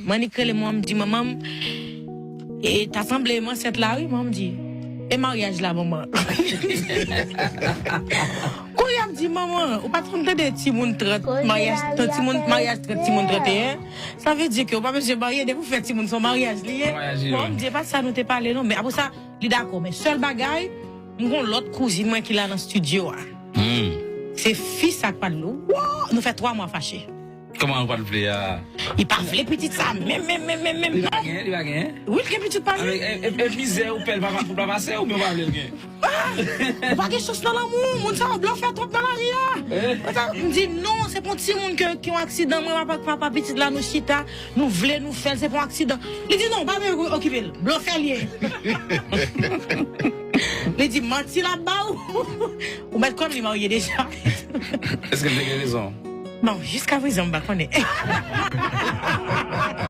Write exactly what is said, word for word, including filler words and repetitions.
M annik rele manman m, m di, "Manman m, e ta sanble m ansent la, wi," manman m di. "E maryaj la, manman?" Kounye a m di, "Manman, ou pa t konn tande timoun trant, maryaj, timoun, maryaj trant, timoun trant e en? Sa vle di ke ou pa bezwen marye, depi ou fè timoun, se yon maryaj li ye." Bon, m di, "E pa sa nou te pale, non." Men apre sa, li dakò. Men sèl bagay, m gon lòt kouzin mwen ki la nan estidyo a. Se fi sa k pa t vle. Wow! Nou fè twa mwa fache. Kòman ou pa t vle a? Li pa vle pitit sa, menm, menm, menm, menm, menm. Li pa gen, li pa gen? Wi, li gen pitit pa li. Avèk, e, e, e mizè ou pè l pa, pou l pa pase, oubyen ou pa vle l gen? Ah! Ou pa gen chans nan lanmou, moun sa yo blofè twòp nan lari a. Konsa, m di, "Non, se pou yon timoun ke, ki yon aksidan, mwen, papa, papa pitit la, nou chita, nou vle, nou fè l, se pou yon aksidan." Li di, "Non, pa okipe l, blofè l ye." Li di, "Manti l ap ba ou." Ou mèt kwè m, li marye deja. Èske l te gen rezon? Bon, jiska prezan, m pa konnen.